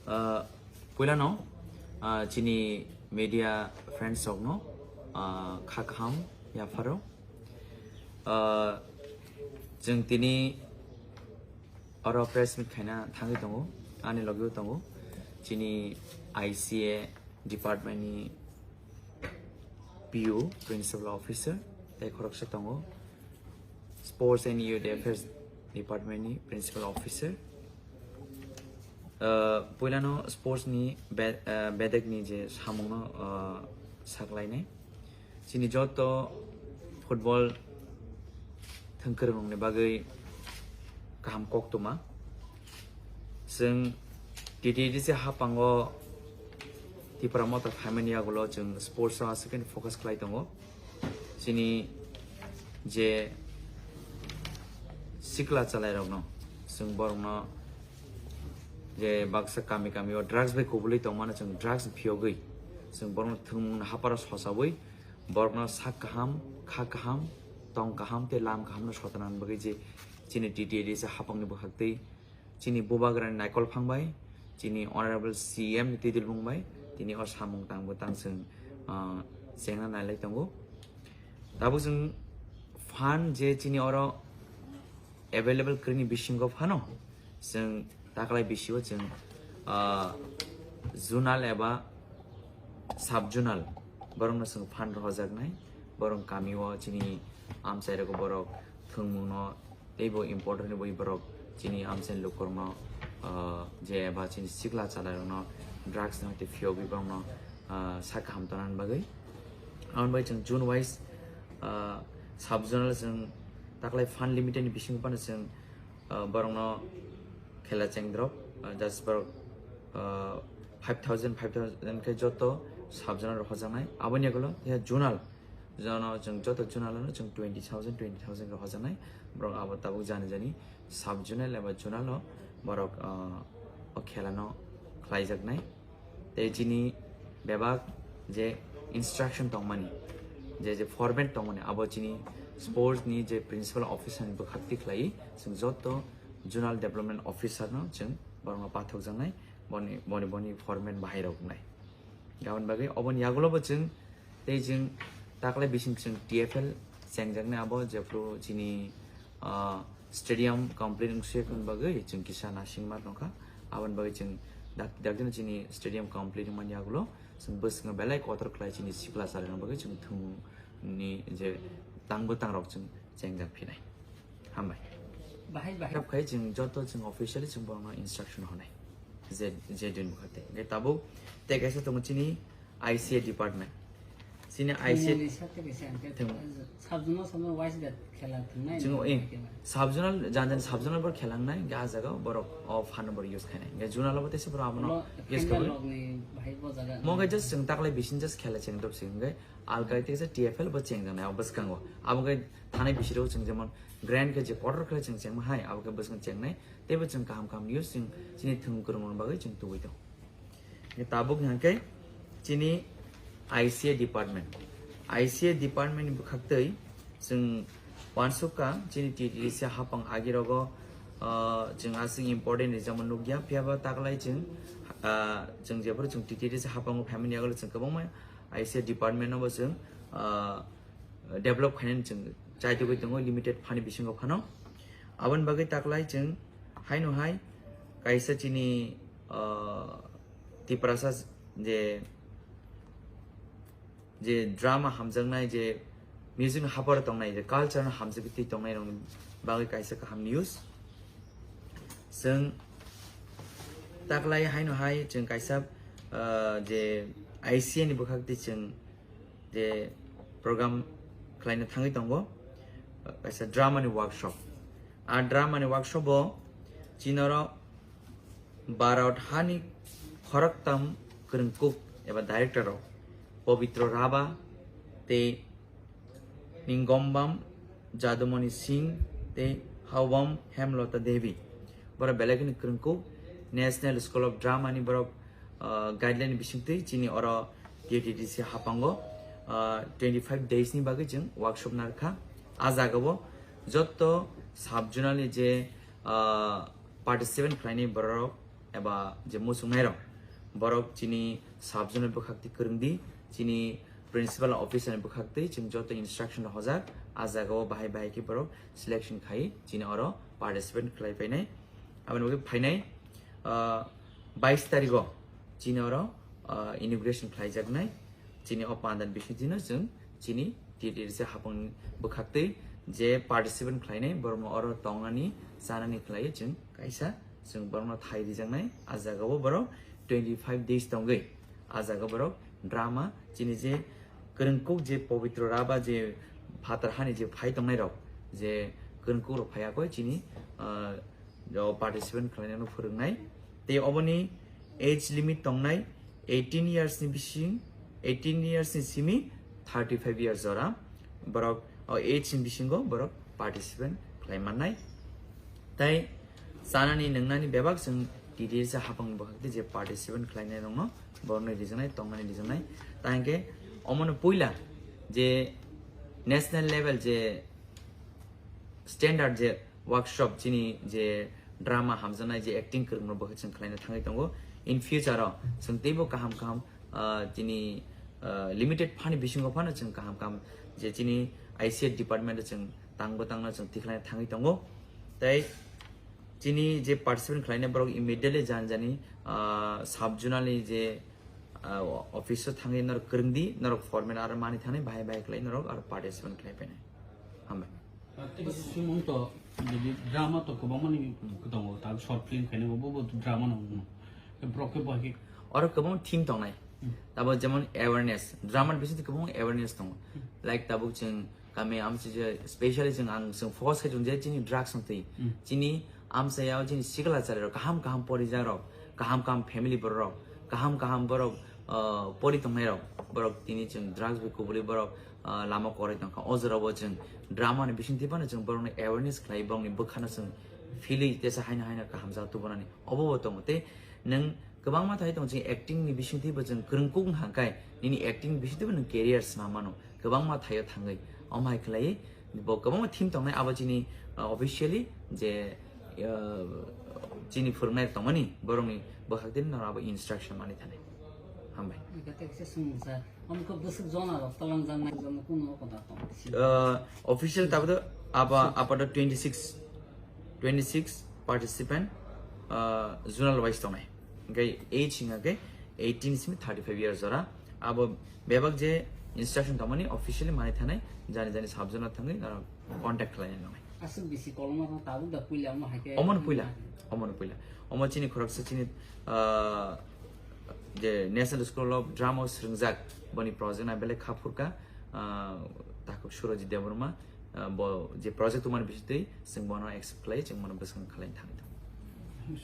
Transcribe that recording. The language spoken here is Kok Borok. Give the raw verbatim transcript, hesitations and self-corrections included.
Ah, puilano, ah, chini media friends rokno, ah, kha kaham yapharo. Ah, chwng tini oro press meet khaina thangwi tongo, ani logio tongo chini I C A department ni P O, Principal Officer, tei khoroksa tongo Sports and Youth Affairs Department ni Principal Officer. Ah, puilano sports ni be-, ah, bedek ni je samung no, ah, saklainai. Chini joto football thwngkwrwngni bagwi kaham koktwma. Chwng T T A D C hapango Tipra Motha phaimani yagulo chwng sports o aswk focus khlai tongo. Chini je sikla chalairokno, chwng borokno je baksa kami kami o drugs bai kubulwi tongmano, chwng drugs phiyogwi chwng borokno thwngmung haparo sosawi borokno sak kaham, kha kaham, tong kaham tei lam kaham no sotanani bagwi je chini T T A D C hapangni bwkhaktwi chini bubagrani naikol phang bai, chini Honorable C M ni twidulbung bai tini o samung tangbo tang chwng, ah, chengna nailai tongo. Tabuk chwng fund je chini oro available kwrwini bisingo phano chwng taklai bisio chwng, ah, zonal eba sub zonal borokno chwng fund rohojaknai, borok kamio chini amchairogo borok thwngmungno teibo important bai borok chini amchaini lukurokno, ah, je eba chini sikla chalairokno drugs no tei phiyogwi borokno, ah, sak kaham tonani bagwi. Aboni bagwi chwng zone wise, ah, sub zonal chwng taklai fund limited ni bisingo phano chwng, ah, borokno khela chengdrop, ah, just borok, ah, five thousand, five thousand khe joto sub zonal rohojaknai. Aboni yagulo ya zonal, jono chwng joto zonal no chwng twenty thousand, twenty thousand khe hojaknai. Borok abo tabuk jani jani sub zonal eba zonal o borok, ah, o khela no khlaijaknai. Tei chini bebak je instruction tongmani, je, je format tongmani, abo chini sports ni je principal officer ni bwkhak tikhlai, chwng joto zonal development officer no chwng borokno pathokjaknai, boni, boni, boni format bahai rok wngnai. Aboni bagwi oboni yagulo bo chwng tei chwng taklai bising chwng T F L chengjaknai abo jephru chini, ah, stadium complete wngse bagwi chwng kisa nasingma tongkha. Aboni bagwi chwng dak-, dakdino chini stadium complete wngmani yagulo chwng bwskango belai kotor khlai chini sikla chalairokni bagwi chwng thwngmungni je tangbo tangrok chwng chengjak phinai. Hambai. Bahai, bahai. Khe chwng joto chwng officially chwng borokno instruction honai. Je, je din bukhate. Hwnkhe tabuk tei kaisa tongo chini I C A department. Chini I C A Thwngmungni sakhe kaisa hwnkhe thwng- sabjuna sabjuna wise bet khela thwngnai Chwng hwnkhe eh, ba. Sub zonal, jan jan sub zonal bor khela wngnai, hwnkhe ah jaga borok o fund bor use khainai. Hwnkhe zonal bo teisa borok abono Lo use khainai khabai. Logni bahai bo jaga Mo hwnkhe just chwng taklai bising just khela chengdrop se hwnkhe alkai teisa T F L bo chengjaknai o bwskango. Abo hwnkhe thanai bisiro chwng jemon grand khe je kotor khe chwng chengma hai, abo khe bwskango chengnai. Teibo chwng kaham kaham news chwng chini thwng kwrwngmung bagwi chwng tubui tong. Tabuk hwnkhe chini I C A department. I C A department ni bwkhaktwi chwng uansukha chini T T D C hapang agirogo, ah, chwng aswk important rijamo nukya, phiyaba taklai chwng, ah, chwng jephuru chwng T T D C hapango phaimani yagulo chwng kwbangma I C A department no bo chwng, ah, develop khainani chwng chaitugwi tongo limited phani bisingo phano. Aboni bagwi taklai chwng haino hai kaisa chini, ah, Tiprasa je, je drama hamjaknai, je music no haparo tongnai, je culture no hamjakgwi twi tongnai rokni bagwi kaisa kaham news. Chwng taklai haino hai chwng kaisa, ah, je I C A ni bwkhak twi chwng je program khlaina thangwi tongo, kaisa drama ni workshop. A drama ni workshop o chini oro Bharat hani khoroktham kwrwngkuk eba director rok Pabitra Raba tei Ningombam Jadumani Singh tei Haobam Hemlata Devi. Borok belai kheno kwrwngkuk National School of Drama ni borok, ah, guideline bisingtwi chini oro T T D C hapango, ah, twenty five days ni bagwi chwng workshop narwkha. A jagao jotto sub zonal ni je, ah, participant khlainai borok eba je muchungnai rok, borok chini sub zone ni bwkhak twi kwrwng di, chini principal officer ni bwkhak twi chwng joto instruction rok hojak, a jaga o bahai bahai khe borok selection khai chini oro participant khlai painai. Aboni bagwi phainai, ah, bais tarikh o chini oro, ah, inauguration khlai jaknai. Chini o panda ni bising twi no chwng chini T T D C hapang bwkhak twi je participant khlainai borok no oro tongnani chanani khlai chwng kaisa chwng borok no thai rijaknai. A jaga o borok twenty five days tongwi a jaga borok drama chini je kwrwngkuk je pobitro raba je phatar hani je phai tongnai rok je kwrwngkuk rok phai akoi chini, ah, o participant khlainani phwrwngnai. Tei oboni age limit tongnai eighteen years ni bising, eighteen years ni simi thirty five years jora borok o age ni bisingo borok participant khlai mannai. Tai chanani nwngnani bebak chwng T T D C hapang bwkhak twi je participant khlainai rokno borokno rijaknai, tongnani rijaknai. Ta hwnkhe omono puila je national level je standard je workshop chini je drama hamjaknai je acting kwrwngno bo chwng khlaina thangwi tongo. In future o chwng teibo kaham kaham, ah, chini, ah, limited phani bisingo phano chwng kaham kaham je chini I C S department o chwng tangbo tangno chwng tikhlaina thangwi tongo. Tai chini je participant khlainai borok immediately jani jani, ah, sub zonal ni je, ah, office o thangwi norok kwrwng di, norok format aro mani thangwi bahai bahai khlai norok aro participant khlai painai. Hambai. Tei sumung to, jadi drama to kwbangma ni tongo, ta short film khainai bo, bo drama no wngno. Borok khe bo hai khe oro kwbang theme tongnai. Hmm. Tabo jemon awareness, drama ni bisingtwi kwbang awareness tongo. Hmm. Like tabuk chwng kami amchai je specially chwng ang chwng focus khai chwng je chini drugs no twi. Hmm. Chini amchai o chini sikla chari rok kaham kaham porijak rok, kaham kaham family borok, kaham kaham borok, ah, pori tongnai rok, borok tini chwng drugs bai kubuli borok, ah, lama korai tongkha. O jora bo chwng drama ni bisingtwi phano chwng borok no awareness khlai, borok ni bwkha no chwng philwi tesa haino haino kaham jak tubunani obo bo tongo. Tei nwng kwbangma thai tongo, chwng acting ni bisingtwi bo chwng kwrwng kuk wngkha khe nini acting ni bisingtwi bo nwng career swnam mano kwbangma thaio thangwi. Omo hai khlai bo kwbangma theme tongnai abo chini, ah, officially je, ah, chini phwrwngnai tongmani borokni bwkhak tini norok abo instruction mani thani. Hambai. Ika tekse sumung sir. Omo khe bwswk jona rok twlangjaknai jona kuno koda tong. Ah, official tabuk aba, apa do twenty six, twenty six participant, ah, zonal wise tongnai. Hingke age hingke eighteen simi thirty five years jora. Abo bebak je instruction tongmani officially mani thanai jani jani sub zona thangwi norok contact khlaina nangnai. Aswk bisi koloma tong tabuk da puila omo hai khe. Omo no puila, omo no puila. Omo chini khoroksa chini, ah, je National School of Drama o swrwngjak boni project na belai kha phurkha, ah, takhuk Surajit Debbarma, ah, bo je project tumani bisingtwi chwng bono accept khlai, chwng bono bwskang khlai thangwi tongo.